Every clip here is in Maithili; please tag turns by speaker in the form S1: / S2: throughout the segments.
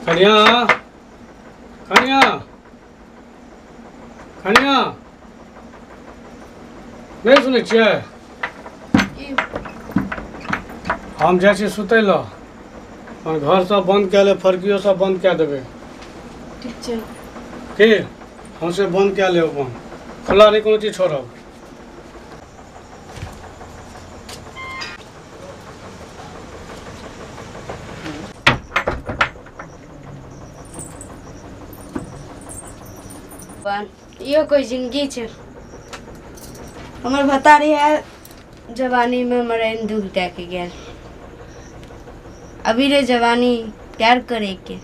S1: कनिया, कनिया, कनिया, नहि सुनै छियै? हम जाइ छी सुतै लए। अपन घर सब बन्द कए लेब, फरकियो सब बन्द कए देबै।
S2: ठीक छै।
S1: की हम से बन्द कए लेब, अपन खुला नहि कोनो चीज छोड़ब।
S2: इहो कोइ जिंदगी छै? हमर भतारी है जवानीमे हमर एहन दुख दए के गेल। अभी रे जवानी प्यार करैके,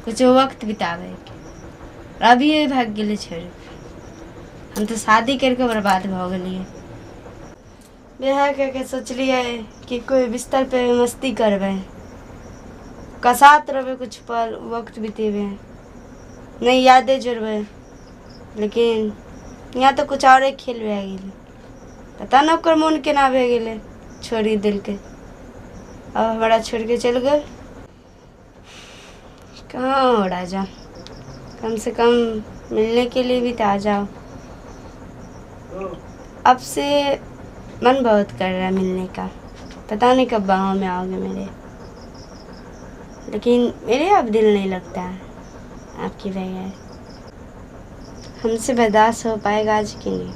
S2: कुछो वक्त बिताबैके, अभी भागि गेलै छोड़ि। हम तऽ शादी करिके बर्बाद भऽ गेलियै। बियाह कऽ के सोचलियै कि कोइ बिस्तर पे मस्ती करबै, कसात रहबै, कुछ पल वक्त बितेबै, नहि यादे जोड़बै, लेकिन यहाँ तऽ कुछ औरे खेल भए गेलै। पता नहि ओकर मोन केना भए गेलै, छोड़ि देलकै। अब हमरा छोड़ि कऽ चलि गेल। कहाँ हो राजा? कम से कम मिलने के लिए भी तो आ जाओ। अब से मन बहुत कर रहा है मिलने का। पता नहीं कब बाहों में आओगे मेरे, लेकिन मेरे अब दिल नहीं लगता है आपके बगैर। हमसे बर्दाश्त हो पाएगा आज कि नहीं?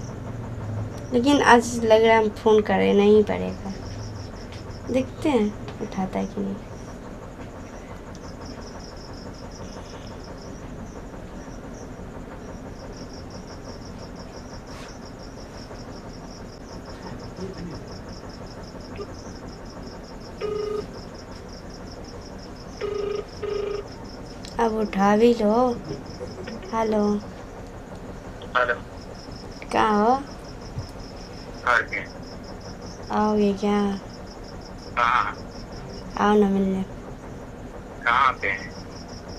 S2: लेकिन आज लग रहा है हम फ़ोन करें नहीं पड़ेगा। देखते हैं उठाता है कि नहीं। अब उठा भी लो। हेलो।
S3: हेलो।
S2: कहाँ हो?
S3: घर पे।
S2: आओगे क्या?
S3: कहाँ?
S2: आओ ना मिलने।
S3: कहाँ पे?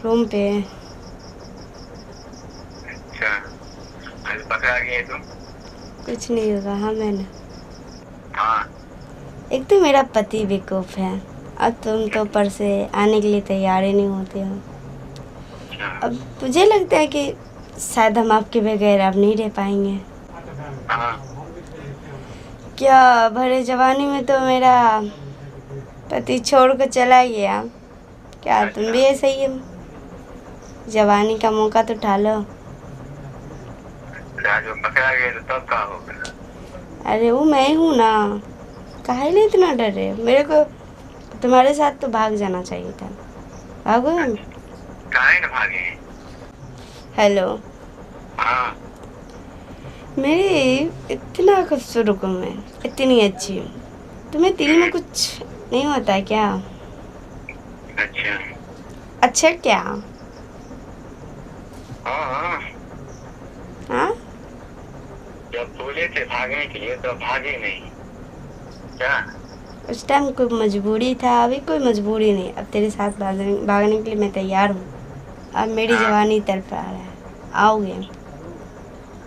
S2: रूम पे।
S3: अच्छा, अभी पकड़ा गए तुम?
S2: कुछ नहीं होगा, हम है ना।
S3: हाँ।
S2: एक तो मेरा पति बेवकूफ़ है, अब तुम तो ऊपर से आने के लिए तैयार ही नहीं होते हो। अब मुझे लगता है कि शायद हम आपके बगैर अब नहीं रह पाएंगे।
S3: हाँ।
S2: क्या भरे जवानी में तो मेरा पति छोड़ कर चला गया। क्या तुम भी ऐसे ही हो? जवानी का मौका तो उठा लो।
S3: जो पकड़ा गए तो तब का होगा?
S2: अरे वो मैं हूँ ना, काहे ले इतना डर रहे हो? मेरे को तुम्हारे साथ तो भाग जाना चाहिए था। भागो हम।
S3: काहे न भागे?
S2: हेलो।
S3: हाँ।
S2: मेरी इतना खूबसूरत हूँ मैं, इतनी अच्छी हूँ, तुम्हें दिल में कुछ नहीं होता है क्या?
S3: अच्छा।
S2: अच्छा क्या?
S3: हाँ हाँ।
S2: हाँ।
S3: जब बोले थे भागने के लिए तो भागे नहीं क्या?
S2: उस टाइम कोई मजबूरी था, अभी कोई मजबूरी नहीं। अब तेरे साथ भागने भागने के लिए मैं तैयार हूँ। अब मेरी
S3: हाँ।
S2: जवानी तरफ आ रहा है। आओगे?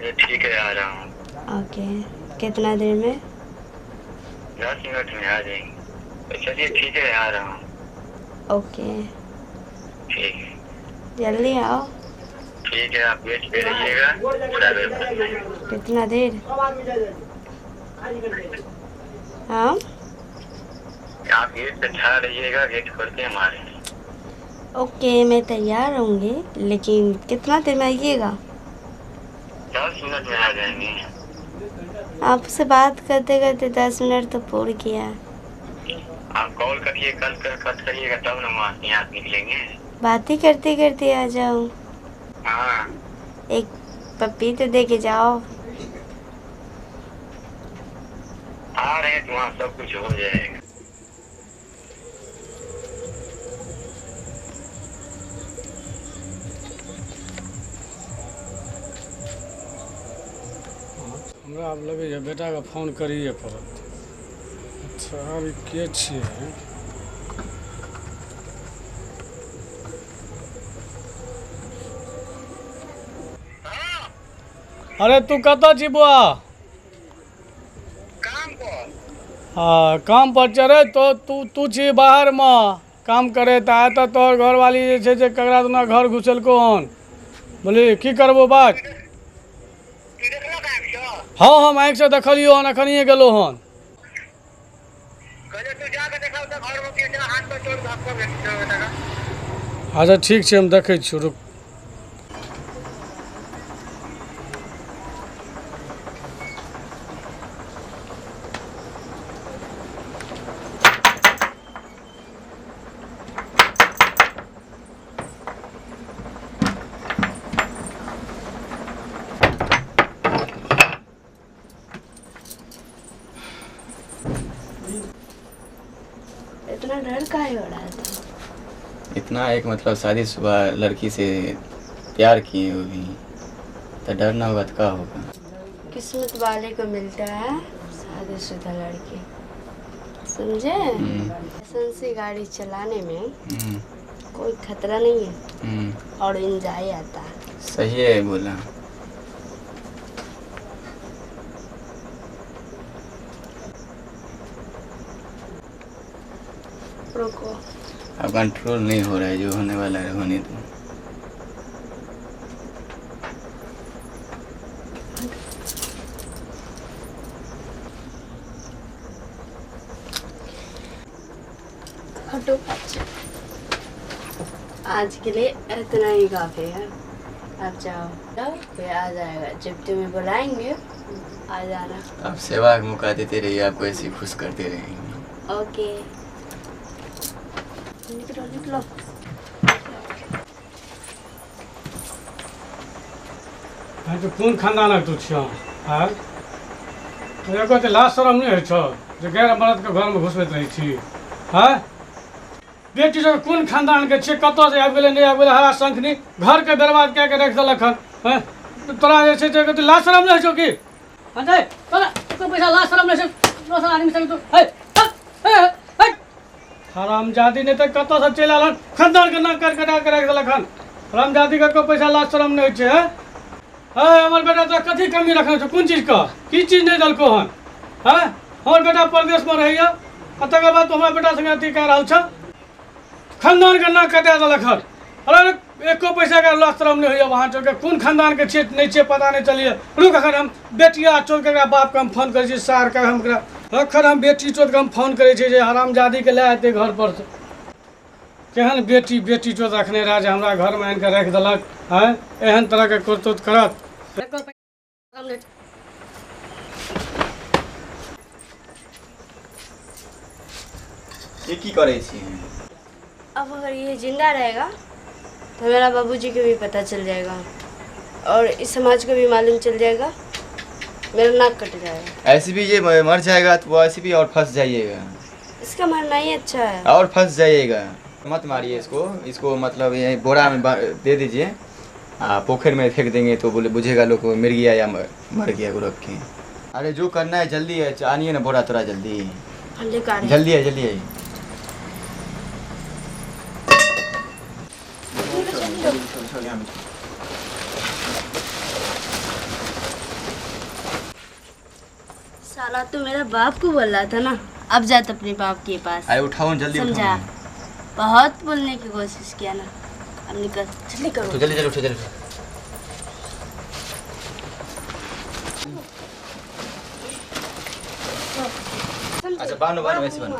S3: ये ठीक है, आ रहा हूँ।
S2: ओके, कितना देर में?
S3: 10 मिनट में आ जाएंगे। तो चलिए ठीक है, आ रहा हूँ।
S2: ओके।
S3: ठीक है।
S2: जल्दी आओ।
S3: ठीक है, आप गेट पे रहिएगा थोड़ा देर।
S2: कितना देर? हाँ।
S3: आप गेट पे ठहरा रहिएगा, गेट खोल के हम आ रहे हैं।
S2: ओके, मैं तैयार रहूँगी, लेकिन कितना देर में आइएगा?
S3: 10 मिनट में आ जाएंगे।
S2: आपसे बात करते करते 10 मिनट तो पूर्ण किया।
S3: आप कॉल करिए, कल कर कट करिएगा तब ना वहाँ से यहाँ से निकलेंगे।
S2: बात ही करते करते आ जाओ।
S3: हाँ।
S2: एक पप्पी तो दे के जाओ।
S3: आ रहे हैं तो वहाँ सब कुछ हो जाएगा।
S1: हमरा आब लगैए बेटाके फोन करैए पड़त। अच्छा, आब ई के छियै? अरे तू कतऽ छी बौआ?
S3: काम पर।
S1: हँ, काम पर चढ़े तो तू तू छी बाहरमे। काम करे तऽ आइ तऽ तोहर घरवाली जे छै से ककरा दिना घर घुसेलको हन। बुझलिही, की करबो बाज? हँ, हम आँखिसँ देखलियौ हन, एखनिए गेलौ हन। अच्छा ठीक छै, हम देखै छियौ, रुक।
S2: इतना डर काहे हो रहा था?
S4: इतना एक मतलब शादीशुदा लड़की से प्यार किए, वो भी तो डर ना होगा तो का होगा?
S2: किस्मत वाले को मिलता है शादीशुदा लड़की, समझे? लाइसेंसी गाड़ी चलाने में कोई खतरा नहीं है और एंजॉय आता है।
S4: सही है बोला।
S2: रुको।
S4: अब कंट्रोल नहीं हो रहा है, जो होने वाला है होने दो।
S2: हटो। आज के लिए इतना ही काफी है, अब जाओ जाओ, फिर आ जाएगा जब तुम्हें बुलाएंगे, आ जाना।
S4: आप सेवा का मौका देते रहिए, आपको ऐसे ही खुश करते रहेंगे।
S2: ओके, निकलो निकलो।
S1: हाँ, तो कोन खानदानक तू छियह? आँय, एको तऽ लाज शरम नहि होइ छौ जे गैर मर्दके घरमे घुसबैत रहै छी? आँय, बेटी सब कोन खानदानके छियै, कतऽसँ आबि गेलै नहि आबि गेलै, हरा शंखनी घरके बर्बाद कए कऽ राखि देलक हन। आँय, तोरा जे छै से लाज शरम नहि होइ छौ की? हँ, तोरा एको पैसा लाज शरम नहि छै दोसर आदमी संगे तू? हे हे हे, हरामजादी, नहि तऽ कतऽसँ चलि आयल हन, खानदानके नाक काटि कटा कऽ राखि देलक हन। हरामजादीके एको पैसा लाज शरम नहि होइ छै। हँ हे, हमर बेटा तोरा कथी कमी रखने छौ? कोन चीजके की चीज नहि देलकौ हन? हँ, हमर बेटा परदेशमे रहैए आ तकर बाद तू हमरा बेटा संगे अथी कए रहल छह, खानदानके नाक कटा देलक हन। अरे, एको पैसाके लाज शरम नहि होइए वहाँ चलके। कोन खानदानके छियै नहि छियै पता नहि चलैए। रुक, एखन हम बेटिया चोरके एकरा बापके हम फोन करै छी, सारके हम एकरा एखन हम बेटी चोरके हम फोन करै छी जे हरामजादीके लए एतै घर पर से। केहन बेटी बेटी चोर रखने रहए जे हमरा घरमे आनि कऽ राखि देलक? आँय, एहन तरहके करतूत करत।
S4: ये की करै छी?
S2: अब अगर ये जिंदा रहेगा तो मेरा बाबूजी को भी पता चल जाएगा और इस समाज को भी मालूम चल जाएगा, मेरा नाक कट जाएगा।
S4: ऐसे भी ये मर जाएगा तो वो ऐसे भी और फंस जाइएगा।
S2: इसका मरना ही अच्छा है।
S4: और फंस जाइएगा। मत मारिए इसको, इसको मतलब ये बोरा में दे दीजिए, आ पोखर में फेंक देंगे तो बोले बुझेगा लोग मर गया या मर गया गुरब के। अरे जो करना है जल्दी है, आनिए ना बोरा थोड़ा जल्दी।
S2: हम लेकर आ रहे हैं।
S4: जल्दी है, जल्दी है।
S2: साला तो मेरा बाप को बोल रहा था ना, अब जात अपने बाप के पास।
S4: अरे उठाओ जल्दी,
S2: समझा,
S4: उठाओ।
S2: बहुत बोलने की कोशिश किया ना, अब निकल, जल्दी करो।
S4: तो जल्दी जल्दी उठो, जल्दी उठो। अच्छा बानो बानो ऐसे बानो।